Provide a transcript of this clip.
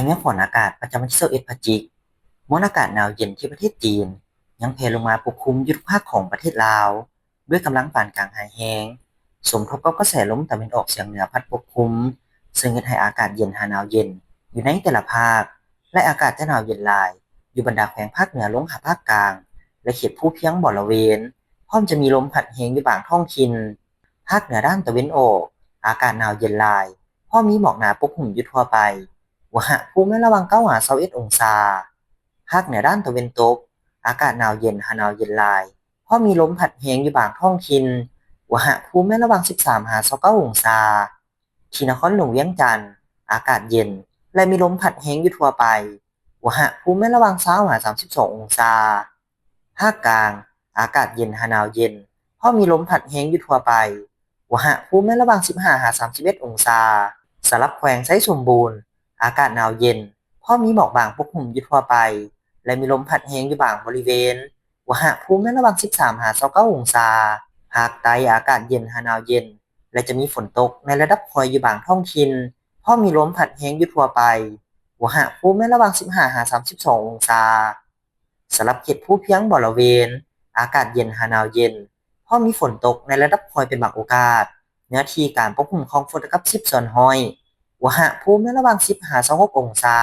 ຍາມຍາມຝົນອາກາດປະຈຳວັນທີຊາວເອັດພະຈິກ, ມວນອາກາດໜາວເຢັນທີ່ປະເທດຈີນ ຍັງແຜ່ລົງມາປົກຄຸມຢູ່ທຸກພາກຂອງປະເທດລາວ ດ້ວຍກຳລັງປານກາງຮ້າຍແຮງ, ສົມທົບກັບກະແສລົມຕາເວັນອອກສຽງເໜືອພັດປົກຄຸມ, ເຊິ່ງເຮັດໃຫ້ອາກາດເຢັນຫາໜາວເຢັນຢູ່ໃນແຕ່ລະພາກ ແລະ ອາກາດຈະໜາວເຢັນຫຼາຍຢູ່ບັນດາແຂວງພາກເໜືອລົງຫາພາກກາງ ແລະ ເຂດພູພຽງບໍລະເວນ, ພ້ອມຈະມີລົມພັດແຮງຢູ່ບາງທ້ອງຖິ່ນ. ພາກເໜືອດ້ານຕາເວັນອອກ, ອາກາດໜາວເຢັນຫຼາຍ, ພ້ອມມີໝອກໜາປົກຫຸ້ມຢູ່ທົ່ວໄປ, ອຸນຫະພູມໃນລະຫວ່າງເກົ້າຫາຊາວເອັດອົງສາ. ພາກເໜືອດ້ານຕາເວັນຕົກ, ອາກາດໜາວເຢັນຫາໜາວເຢັນຫຼາຍ, ພ້ອມມີລົມພັດແຮງຢູ່ບາງທ້ອງຖິ່ນ, ອຸນຫະພູມໃນລະຫວ່າງສິບສາມຫາຊາວເກົ້າອົງສາ. ທີ່ນະຄອນຫຼວງວຽງຈັນ, ອາກາດເຢັນ ແລະ ມີລົມພັດແຮງຢູ່ທົ່ວໄປ, ອຸນຫະພູມໃນລະຫວ່າງຊາວຫາສາມສິບສອງອົງສາ. ພາກກາງ, ອາກາດເຢັນຫາໜາວເຢັນ, ພ້ອມມີລົມພັດແຮງຢູ່ທົ່ວໄປ, ອຸນຫະພູມໃນລະຫວ່າງສິບຫ້າຫາສາມສິບເອັດອົງສາ. ສຳລັບແຂວງໄຊສົມບູນ, ອາກາດໜາວເຢັນ, ພ້ອມມີໝອກບາງປົກຫຸ້ມຢູ່ທົ່ວໄປ ແລະ ມີລົມພັດແຮງຢູ່ບາງບໍລິເວນ, ອຸນຫະພູມໃນລະຫວ່າງສິບສາມຫາຊາວເກົ້າອົງສາ. ພາກໃຕ້, ອາກາດເຢັນຫາໜາວເຢັນ ແລະ ຈະມີຝົນຕົກໃນລະດັບຄ່ອຍຢູ່ບາງທ້ອງຖິ່ນ, ພ້ອມມີລົມພັດແຮງຢູ່ທົ່ວໄປ, ອຸນຫະພູມໃນລະຫວ່າງສິບຫ້າຫາສາມສິບສອງອົງສາ. ສຳລັບເຂດພູພຽງບໍລະເວນ, ອາກາດເຢັນຫາໜາວເຢັນ, ພ້ອມມີຝົນຕົກໃນລະດັບຄ່ອຍເປັນບາງໂອກາດ, ເນື້ອທີ່ການປົກຄຸມຂອງຝົນເທົ່າກັບສິບສ່ວນຮ້ອຍ, ອຸນຫະພູມໃນລະຫວ່າງສິບຫາຊາວຫົກອົງສາ.